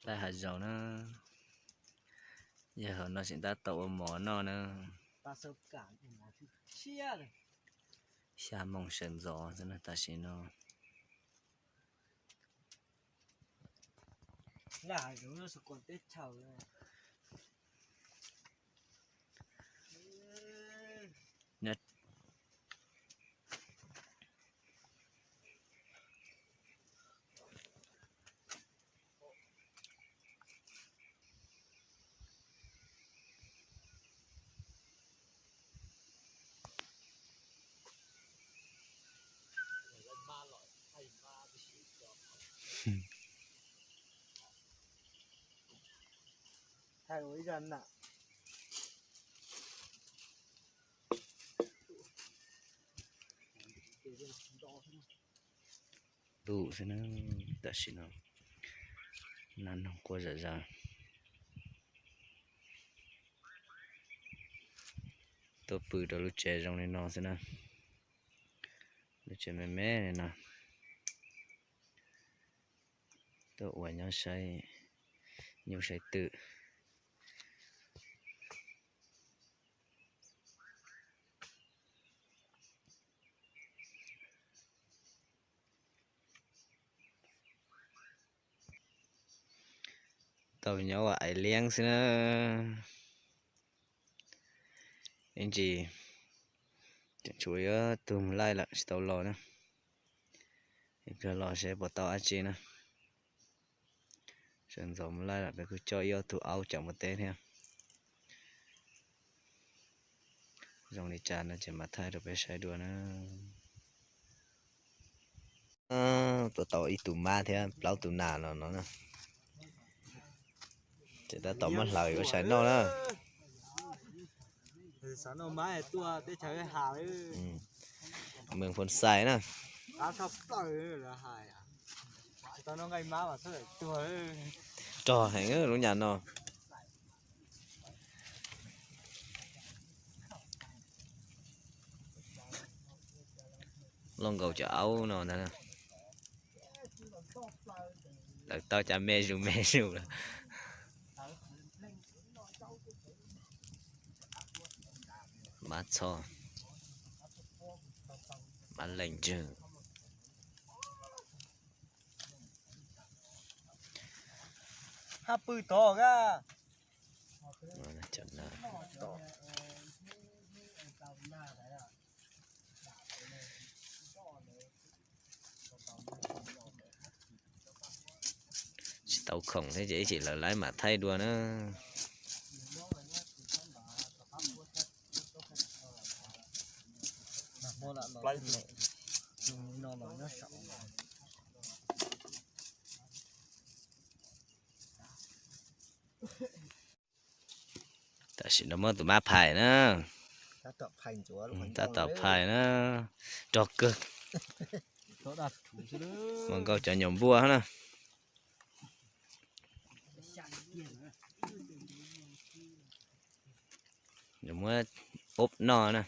Laij hav zoov na, yog hauv no tseem tab tom ua mov noj na. Xya moos sawv ntxov xwb na tam sim no. Lub xwb na, tam sim no nas noog quaj zom zaws. Tuaj pw rau lub tsev zoo li no xwb na, lub tsev me me li no. Tuaj ua nyob saib nyuj saib twm. Tau nyob ua aiv liab xwb na. Ib ntsis tseem tshuav yuav tug mus laij lawm tsis tau los na. Ib pliag los seb puas tau dab tsi na. Sawv ntxov mus laij lawm peb kuj coj ib ob tug aub coj mus teb thiab. Zoo li cas no ces mam thaij rau peb saib dua na. Puas tau ib tug mab thiab plaub tug nas los no na. Ces tab tom muab hlawv ua tshais noj na. Mws Phoo Xais na. Rog heev lub nyam no. Loj nkaus cov aub no ntag. Lawv tau cas me zus me zus lawm. Mab txho, mab leej ntswg. Hab pw tod ka. Tsis tau khoom thiab ces ib chim lawv laib mam thaij dua na. Tam sim no muab tus mab phais na. Tab tom phais na. Rog kawg. Ua nkauj cov nyuam npua na. Nws muab ub noj na.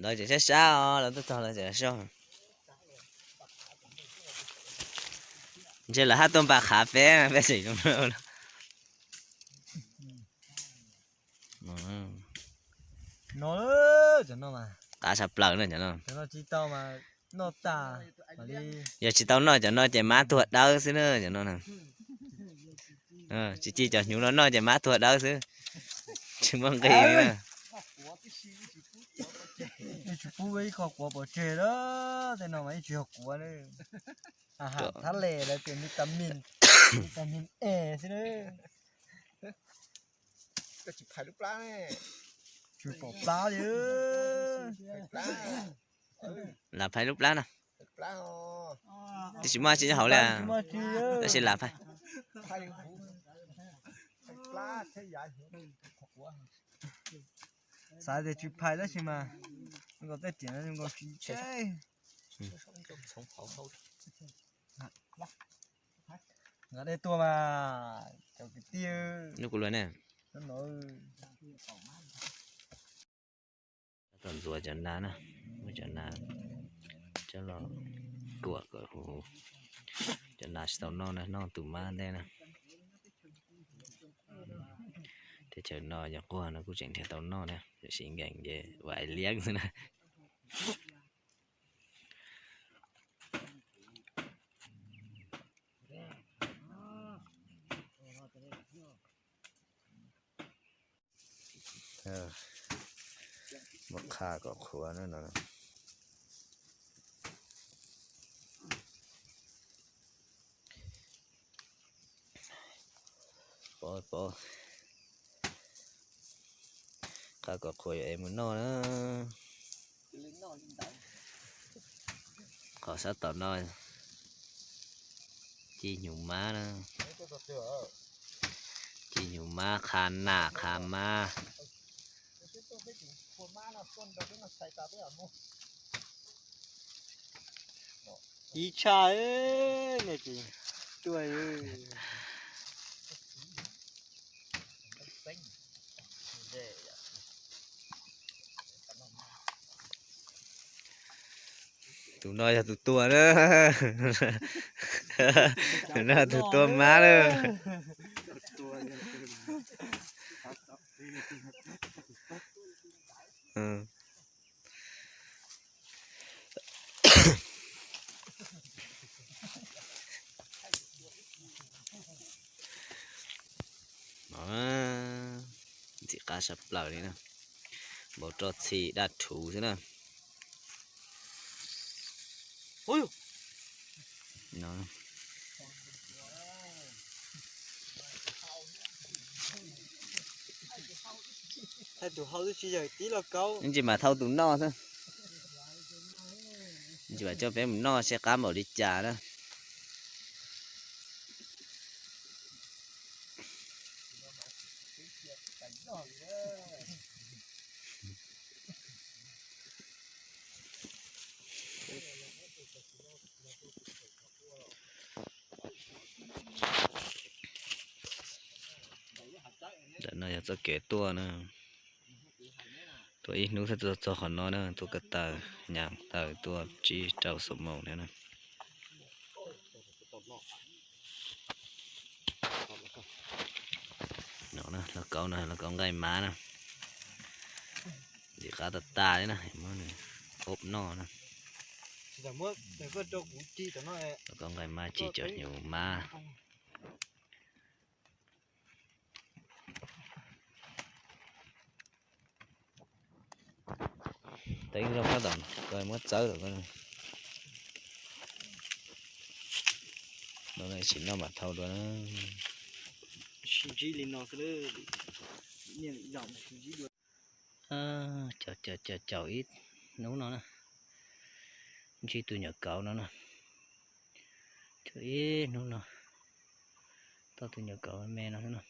Lawv tseem sab sab os, lawv tuaj txog lawv tseem sab. Ntshe lawv hab tuaj npaj qhav peb, peb tseem zoo. Qab tshaj plaws na cov no. Yog tsis tau noj cov no ces mab tuag dawb xwb na cov no. Tsis ci cov hnyuv no noj ces mab tuag dawb xwb. Tsis muaj nqis li na. Tsis pub ib qho quav pov tseg lawm, tej no mas yeej tsis yog quav na. Thab les lawv tias vitamin, vitamin E xwb na. Tsis pom plab li. Lam phais lub plab no. Twb tsis muaj tsi nyob hauv li. Tab sis lam phais. Xav tias tsis phais tab sis mas zoo nkaus tej tiam no zoo nkaus tsis tseb. Nqa dej tuaj mas cov kwv tij. Lub kuv luag ne. Tab tom Tuav cov nas na, muab cov nas coj los kuam kom huv, cov nas tsis tau noj na, noj tus mab ntej na. Teb chaws no cov quag no kuj tseem nrhiav tau noj na, tiam sis nkees ces vam liab xwb na. Muab qha kom qhuav no. Pov, pov, qha kom qhuav yuav es mus noj na. Qhov sab tom no ci hnyuv mab na. Ci hnyuv mab, qha nas qha mab. Ib tshaj, tuaj. Tus no yog tus tua na. Tus no tus tua mab na. Ntxim qab sab plaws li na, npau roj txhim daj rhuv xwb na. Tus hau tsis yog tib lauj kaub, ntsis mas thau tus noj xwb. Ntsis mas coj peb mus noj seb qab npaum li cas na. Ntawm no yog txoj kev tuaj na. Tuaj ib hnub thiaj tuaj txog qhov no na, tuaj ko taw, nyas taw tuaj tsib rau xuab moos na. No na, lauj kaub no, lauj kaub nqaij mab na. Ntxim qab tag tag li na, muab nws ob noj na. Lauj kaub nqaij mab ci cov hnyuv mab. Teeb zoo sab tom ko muab txawb lawm. No tsis noj mam thau dua na. Sib ntsib li no xwb. Caum caum caum ib hnub no na. Ntsib tus nyuam kauv no na. Caum ib hnub no. Tau tus nyuam kauv me no xwb na.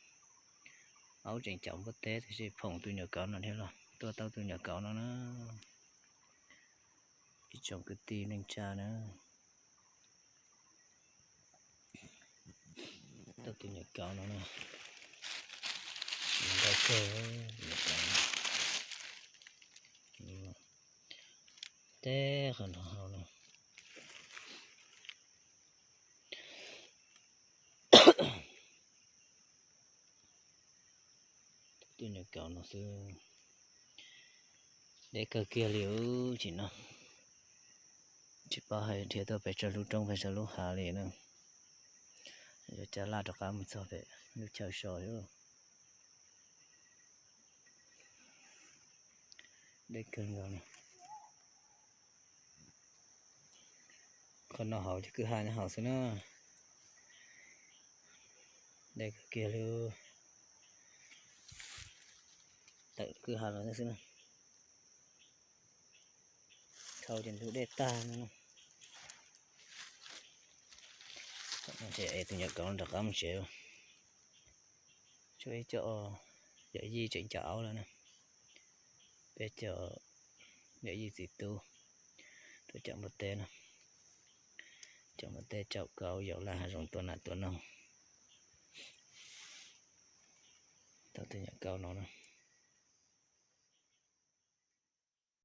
Aub tseem caum npua teb tab sis phoom tus nyuam kauv no thiab los tua tau tus nyuam kauv no na. Ib tsoom kwv tij neej tsa na. Tau tus nyuam kauv no na. Ntau kawg, nyuam kauv no. Teb qhov no hauv no. Tus nyuam kauv no xwb. Deb kawg kiag li ub, tsis no. Tsis paub hais dhia tuaj pes tsawg lub roob pes tsawg lub hav li na. Yuav cab laj rov qab mus txog pem lub chaw so xwb. Deb kawg nkaus li. Qhov no hauv cov kwj ha nyob hauv xwb na. Deb kawg kiag li. Tawm kwj ha los xwb na. Thau ces ntug dej tag no. Ces es tus nyuam kauv rov qab mus tsev. Tshuav ib co yawm yij tseem caum aub lawm na. Peb cov yawm yij txiv tub tuaj caum npua teb no. Caum npua teb caum kauv yaum laj hav zoov tua nas tua noog. Tau tus nyuam kauv no na.